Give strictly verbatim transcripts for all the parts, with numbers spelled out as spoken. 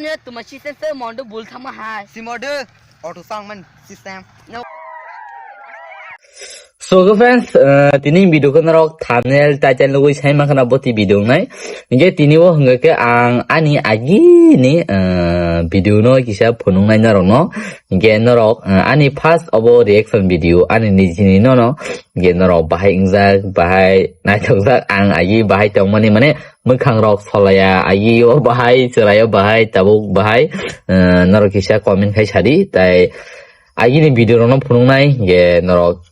Tuma system se mondo bul thama hai. Si modo auto song man system. No. So, good friends, uh, tini video ko norok thumbnail, title nugui sai mankha na boti video nai. Hingke tini o hingke ang ani agi ni, uh, video no kisa phunung nai norok no. Hingke norok, uh, ani first obo reaction video ani nijini no no. Hingke norok bahai wngjak, bahai naithokjak, ang agi bahai tongmani mane mwkhang rok solaya, agi o bahai, chwrai o bahai, tabuk bahai, uh, norok kisa comment khai sadi, tai agi ni video rok no phunung nai, hingke norok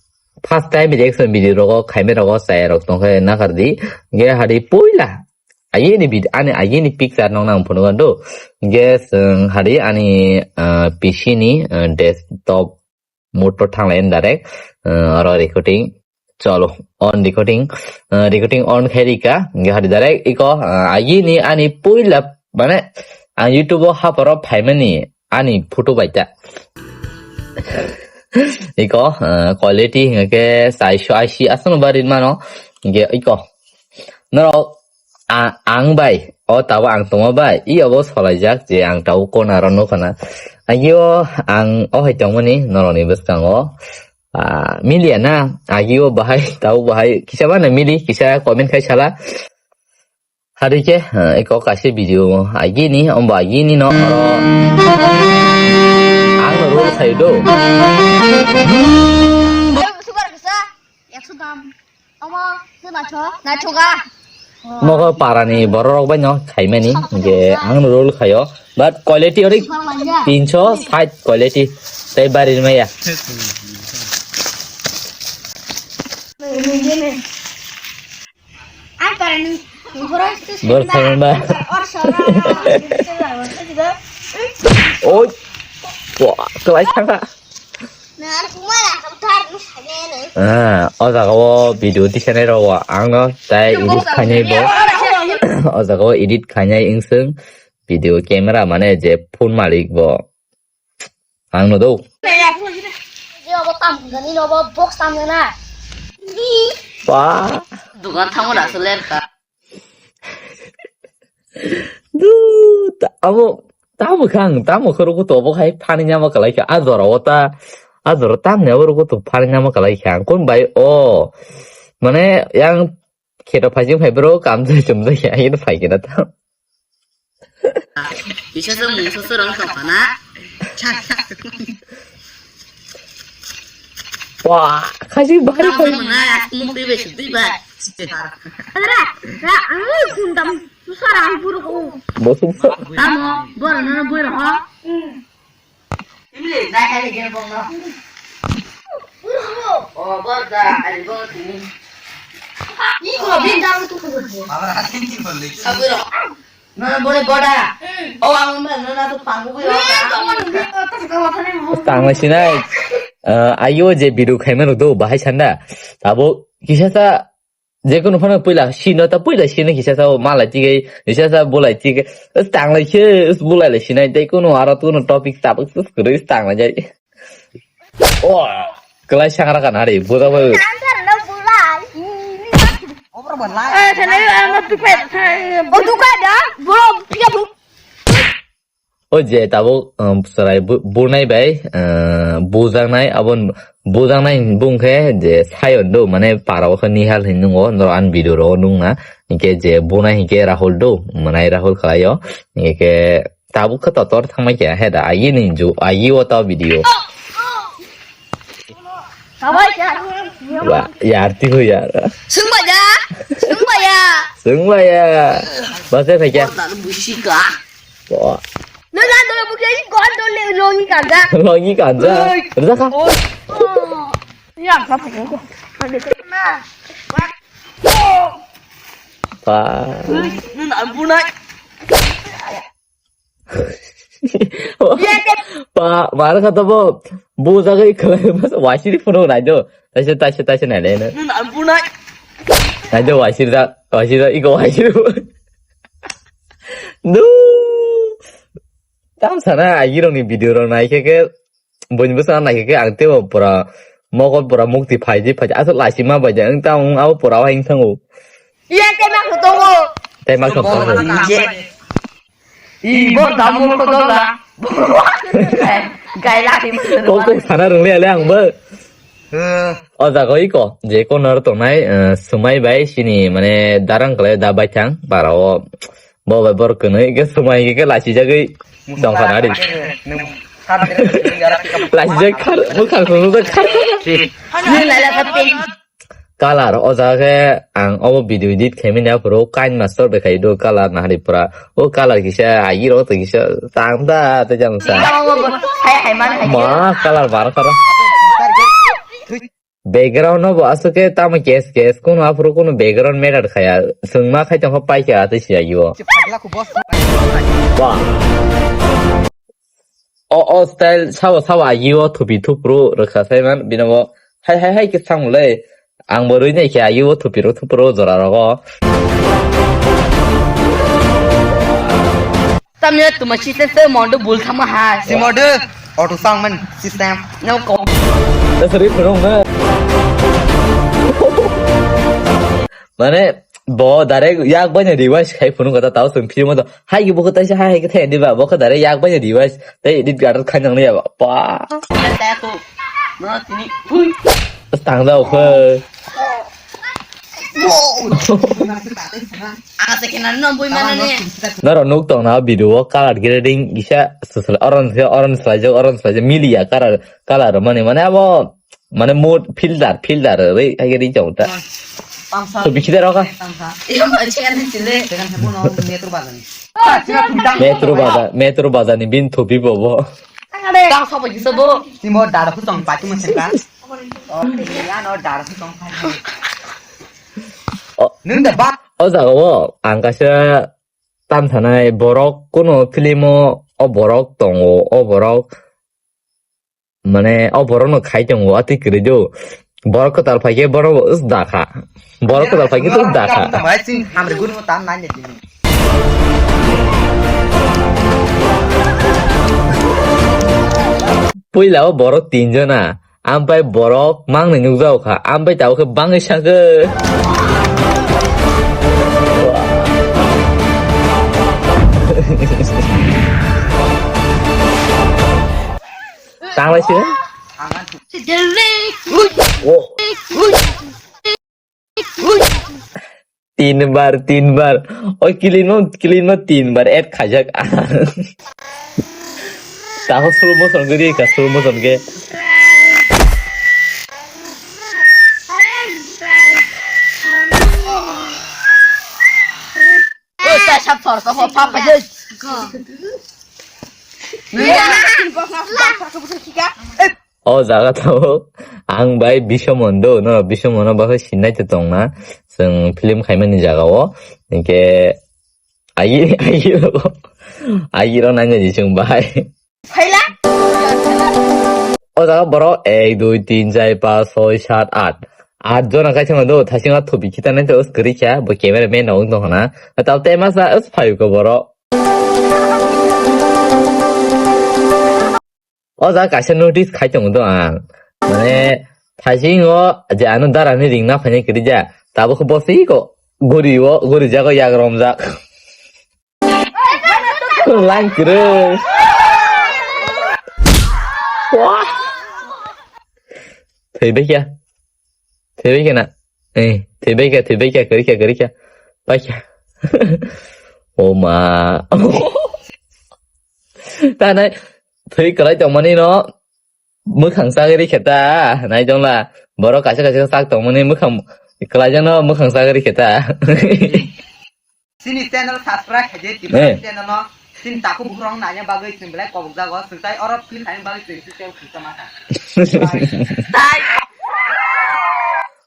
first time reaction video rogo khaimai rogo chaya rok tongkhe nakardi. Ge hari puila ayeni vid-, ani ayeni picture nong nang phunukgo do. Ge chwng hari ani, ah, P C ni, ah, desktop mode o thanglai direct, ah, oro recording cholo on recording, ah, recording on khairika. Ge hari direct iko, ah, ayeni ani puila mane ang YouTube o haparo phaimani ani photo bai ta. Iko, eh, quality hingke saiso aisi aswkno ba rinmano. Hingke iko. Norok a-, ang bai, o tabo ang tongma bai, i obo solaijak je ang tabo kona ro nukha na. Agio ang o hai tongmani norokni bwskango. Ah, milia na, agio bahai, tabo bahai, kisa ba na mili, kisa comment khai sala. Hari khe, eh, eko kaisa video agi ni, ombo agi ni no, oro ang no role khai do. Super kisa, ekso dam. Omo, se nacho, nacho ga. Mogo para ni borok rok bai no khaimani, je ang no role khayo. But quality ori tinso sait quality. Tai bari maya. Bor khaimani ba. Oi. Wah, kelai thangka. Ah, o jaga o video tisanai rok ang no tai edit khainai bo. O jaga o edit khainai ingsung video camera mane je phone malik bo. Ang no do. Yo, bo tam gani no bo box tam na. Wah. Dukan thango na seler ka. Du, ta-, amo, tamo kang, tamo khe rukuto obo khai phani nyama kalai kha. A jora o ta, a jora tamni abo rukuto phani nyama kalai kha. Ang kun bai o, mane yang kheto phaising phai bro, kam jai chum jai khe, ayino phai khe na ta. Bisa se mungsa se rang tong kana. Wah, khaji bari khaji. Mungsa mungsa ya, mungsa be sudui ba. Ra, ra, ang kundam susara ang puro ko. Bosuk sa. Tamo, boro no boro ho. Tang lai sinai. Eh, ayo je biru khaima rok do bahai sanda. Tabo kisa sa Jekunu phano puila sino ta puila sino kisa sa malai tigai, kisa sa bulai tigai. Us tang lai khe, us bulai lai sinai tei kunu aro kunu topic tabuk sus kuru us tang lai jai. Oh, kelai sangra kan hari, buda ba. Tang kar no bulai. Eh, sana yo ama tu pet. Oh, tu kada? Bro, pia bu. O je tabuk, um, chwrai bu-, bunai bai, uh, bujaknai, abo n-, bujaknai bung khe je Sayon do, mane para o khe Nihal hinwi nungo, norok ani video rogo nungna. Hinkhe je bunai hinkhe Rahul do, mwnai Rahul khlai o. Hinkhe tabuk khe totor thangbai khe, he da, ayi ni ju, ayi o ta video. Wa, yar ti ho yar. Sungba ya, sungba ya. Sungba ya. Basa khaikya. Busi ka. Wah. No, no, no, bukan ini kau tu le longi kaja. Longi kaja. Oi. Rasa kah? Oh. Ya, apa ya? Ada kena. Wah. Nun ampun ai. Ba, mara kata bo. Bu jaga ikhala mas wasiri phone nai do. Taisa, taisa, taisa nai le. Nun ampun ai. Nai do wasiri da, wasiri da, iko wasiri. Du. Tam sana agirokni video rok nai khe khe, buini bwskango nai khe khe ang teibo pura mokol pura mukti phaidi phaidi aswk laisima bai de wng tamo wng abo pura o hai wng thango. Iya tei ma khe tongo. Tei ma khe tongo. Ibo damu kodola. Gaila di. Kok kok sana rung le ang bo. Eh. O jaga iko je corner tongnai, eh, Sumai bai sini mane darang kle da bai thang para o bo bai bor kwnwi ke Sumai ke lasi jagwi tong khana di. Nung. Lasi jag khar, bukhang sunu khar. Ni lala tapi. Color, o jaga khe ang obo video edit khaimani aphuru KineMaster bai khai do color nahari pura. O color kisa agi ro to kisa tang da te jang sa. Hai, hai, man, hai. Ma color bar karo. Background no bo aswk khe tamo kes kes kuno aphuru kuno background matter khaya. Swngma khai tongkha paikha atwi siya yo. Ba. O, o style sabo sabo agi o thupi thupru rwkha sai man bino bo hai hai hai khe samung le ang bo rwi nai khe agi o thupi ro thupru jora rogo. Tamni tuma system se mondo bul thama ha. Si mondo auto song man system. No ko. Sorry, phunung na. Mane bo direct yak bai revise khai phunung kata tao sung phimo to. Hai ki bo kata hai hai khe thai di ba bo kata direct yak bai revise tei edit gar khan jang ya ba. Pa. Tang da khe. Ang se kena no bui mana ne. Noro nuk tong na video o color grading isa susla orange orange lai orange lai miliya color color mane mane abo mane mood filter filter re hai gari jong ta. To bikide roka. Iyo ma chikan sile. Metro baza metro baza ni bin to bibo bo. Tang sabo kisa bo. Timo dara khutong pati mo seka. Oh, ya no dara khutong pati. Oh. Nung da ba. O jaga o ang kaisa tam sanai borok kuno film o o borok tongo o borok mane o borok no khai tongo atwi kwrwi do borok kwtal phai khe borok bo is da kha borok kwtal phai khe is da kha. Puila o borok tin jona. Ampai borok mangni nukjago kha, ampai tabuk khe bangwi sakhe. Tanglai se? Oh. Tin bar, tin bar. Oi, clean mo, clean mo tin bar add khaijak. Taho slow motion guri ka, slow motion ge. Oi, ta sap thor, ta ho, pa, pa, je. Ni ya, tin box na, pa, pa, ka, buta, kika. Eh, O jaga tabuk ang bai Bisomon do, no Bisomon no bakhe sinai to tongna. Chwng film khaimani jaga o. Hinkhe agi, agi ro, agi ro nangya di chwng bai. Phaila? O jaga borok ek, dui, tin, char, panch, choi, sat, at. At jona kaisa do, thasing a thupi khita nai to, kwrwi kha, bo camera man no wng tong khna. Tao te masa, us phayu ko borok. O jaga kaisa notice khai tongo do ang. Mane, thaisingo je ano darani ring na phainai kwrwi ja. Tabuk khe bosi ko guri o, guri jago yag romjak. Lang kwrwi. Wah. Thwi bai kha. Thwi bai kha na. Eh, thwi bai kha, thwi bai kha, kwrwi kha, kwrwi kha. Bai kha. O ma. Ta nai. Thwi kwlai tongmani no mwkhang chagwi rikhe ta, nai tongla, borok kaisa kaisa sak tongmani mwkhang kwlaijak no mwkhang chagwi rikhe ta. Chini channel subscribe khaidi, eh, chini channel no chini takhuk bukhurok naina bagwi chwng belai kobokjago, chwng tai oro film khaina bagwi chwng channel khulsa ma kha.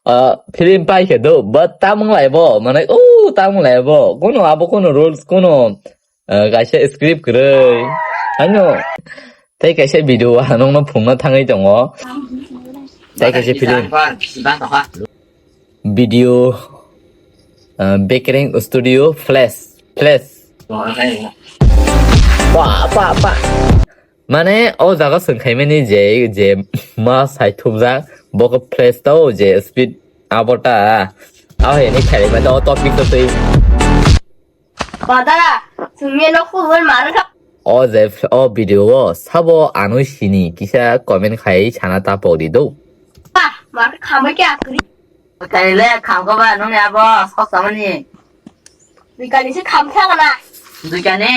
Ah, film pai khe do, but tamung lai bo, mane, oh, tamung lai bo, kono abo kono rules, kono Ah, kaisa script kwrwi. Ano. Tei kaisa video o nokno phungna thangwi tongo. Tei kaisa film. Video, ah, Bekereng Studio Flash. Flash. Pa, pa, pa. Mane, o jaga swng khaimani je, je ma sai thumjak, bo khe flash tao je speed abo ta. Abo hini khaimani o topic to twi. Badara, Tumi no kubun mar kha. O je, o video o sabo ano sini kisa comment khai sana ta pori do. Ba, mar kha ma kya kri. Kaile kham ko ba nung ya bo sok samani. Dui kani se kham kha kana. Dui kani.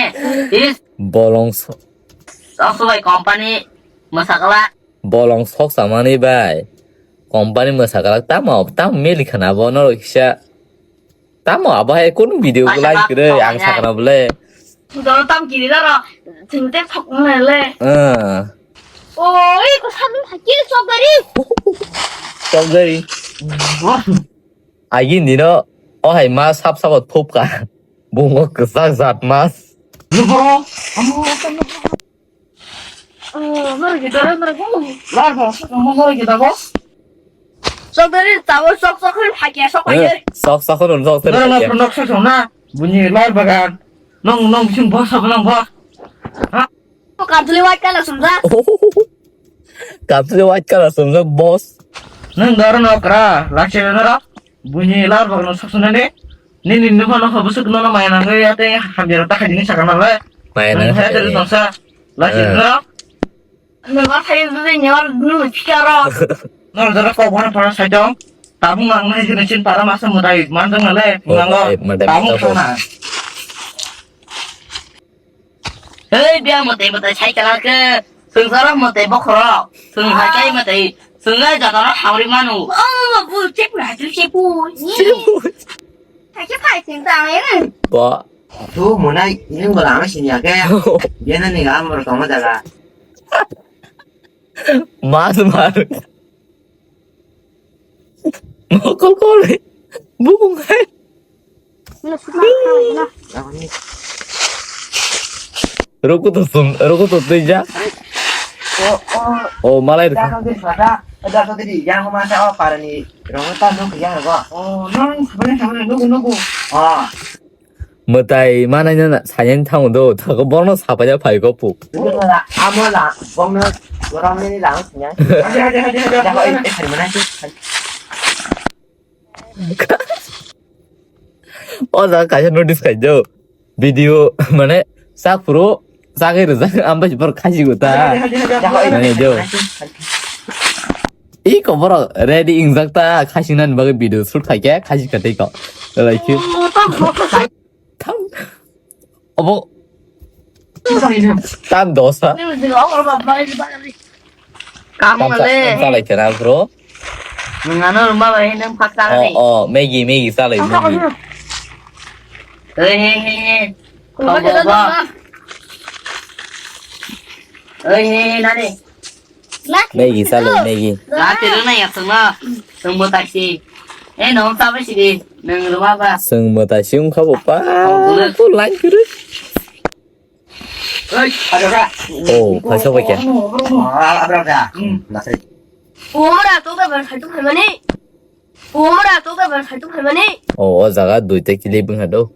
Is. Bolong so. Sok so bai company masakala. Bolong sok samani bai. Company masakala tamo, tamo meli khana bo no kisa. Tamo abo hai kunu video ko like kre ang sakna bole. Dono tam kiri daro. Jingte thok mele. Ah. Oi, ko sabu hakil sok gari. Sok gari. Agi nino o hai mas sap sap thop ka. Bungo kwchak jat mas. Luboro. Amo. Oh, noro kita noro ko. Lar ba, noro kita ko. Sok dari tawo sok sok kan hakya sok hakya. Sok sok kan sok sok. Noro na pernah sok sok na. Bunyi lar bagan. Nong nong sing bos apa nong bos. Hah? Kapsule white color sumjak. Kapsule white color sumjak boss. Nang daro no kra, lakse no ra. Bunyi lar bagno saksuna de. Nini nukha nukha busuk no maya nang ya te hamjaro ta khajini sakana le. Maya nang khajini noksa. Lakse no ra. Nang ba khai de ne war nu chikaro. No daro ko bona para saito. Tabung nang nai jini chin para masa mudai mandang le. Nango. Tabung sana. Hei, biya mwtai mwtai sai kwlak khe, swngcharok mwtai bokhorok, swng hai kai mwtai, swng ai jotoro hamri manu. Oh, bu chepu hai tu chepu. Hai khe phai sing ta ai. Bo. Tu munai, ini bola ama sini ya ke. Dia nani ga amor tong jaga. Mas mar. Mokol kore. Bung hai. Ruku to sum, ruku to tuja. Oh, oh. Oh, malai. Dah kau jadi pada, dah kau jadi yang masa apa ni? Rong ta nuk ya ko. Oh, nong sebenarnya sama nunggu nunggu. Oh. Mwtai manai no sayang thango do, thago bono sapai ya phai go pu. Amo la, bongno gorom ni lang sinya. Jago e, e, hari mana sih? O jaga kaisa notice khai do. Video mane sak puro sagai rwjak ambai bor khaji go ta. Jago e, mane do. I ko borok ready ingjak ta khasina ni bagwi video shoot khai khe khasi kha tei ko. Like you. Tam. Obo. Tam dosa. Kamu le. Tam salai kena bro. Nungano rumah bai nang paksa ni. Oh, oh, Maggie, Maggie salai Maggie. Hei hei hei hei. Hei hei hei nani. Maggie salai Maggie. Lati rwna ya sungno. Sungbo taksi. Eh, nong sabai sidi. Nang ruma ba. Sungbo taksi ungkha bo pa. Ko line kuru. Oi, ada ora. Oh, kaisa bai khe. Abra abra. Hmm, nasai. Umra to ga ban khaitu khaimani. Umra to ga ban khaitu khaimani. Oh, o jaga duita clip wngkha do.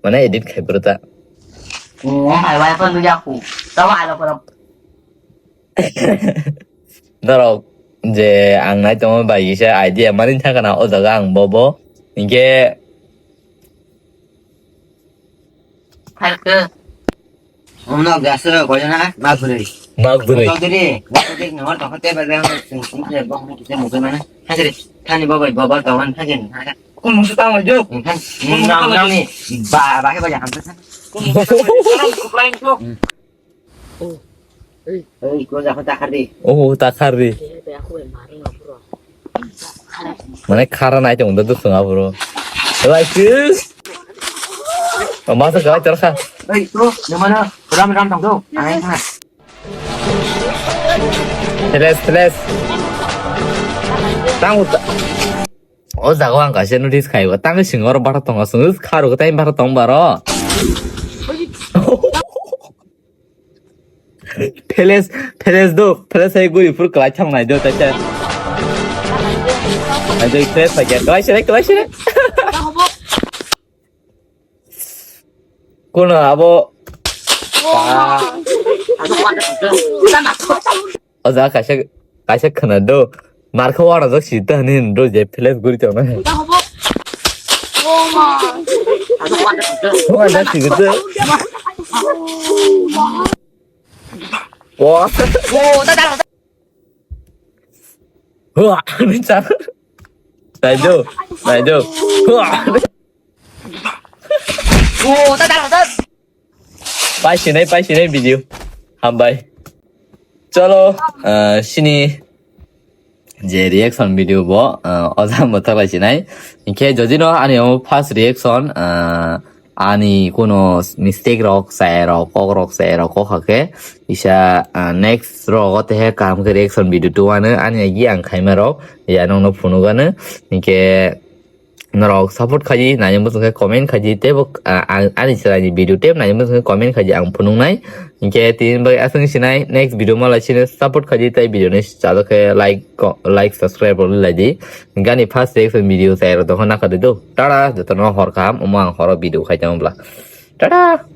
Mane edit khai bro ta. Oh, hai wai pon duya ku. Tawa alo pon. Norok je ang nai tongo bai kisa idea mani thangkha na o jaga ang bobo. Hinkhe. Khaikhe. Omno gas koyana ma gurui. Ma gurui. Togiri, togiri nor tokte ba ba sing sing le bok ni kise mugui mana. Hajri, thani bobo bobo tawan hajri. Kun musu tamo jo. Nang nang ni ba ba ke ba ya hamsa. Kun musu tamo jo. Oi, ko ja ko takhar di. Oh, takhar di. Mane khara nai tong da dusung abro. Like this. Oh, masa kala char kha. Oi, bro, yang mana? Ram ram tong do. Ai ha. Teles, teles. Tang uta. O jaga ang kaisa notice khai ba. Tang sing oro bara tong asung. Kharo ko tai bara tong baro. Peles, peles do, peles hai guri phuru kwlai thang nai do, ta cha. Nai do, peles hai kya, kwlai sere, kwlai sere. Kono abo. O jaga kaisa, kaisa khna do. Mar kha wara jak si ta ni do je peles guri tong na. Wah, dah sih gitu. Wah. Wah, ini cara. Naido, naido. Wah. Paisinai, paisinai video. Hambai. Cholo, ah, sini je reaction video bo, ah, oja mothok lai sinai. Hinkhe jodi no ani o first reaction, ah, ani kuno mistake rok, chaya rok, kok rok, chaya rok, kok hakhe isa, ah, next rok o tehe kaham khe reaction video tuwano ani agi ang khaima rok ya nongno phunugano. Hinkhe norok support khaidi, naini bwswk khe comment khaidi, teibo, ah, ang, ani chwraini video tei naini bwswk khe comment khaidi, ang phunuknai. Hinkhe tini bagwi aswk sinai, next video malai sino support khaidi, tei video ni chalo khe like, ko-, like, subscribe rwlai di. Gani first reaction video chai rok tongkha nakha di do. Tara, jotono hor kaham, omo ang horo video khai tongwbla. Tara.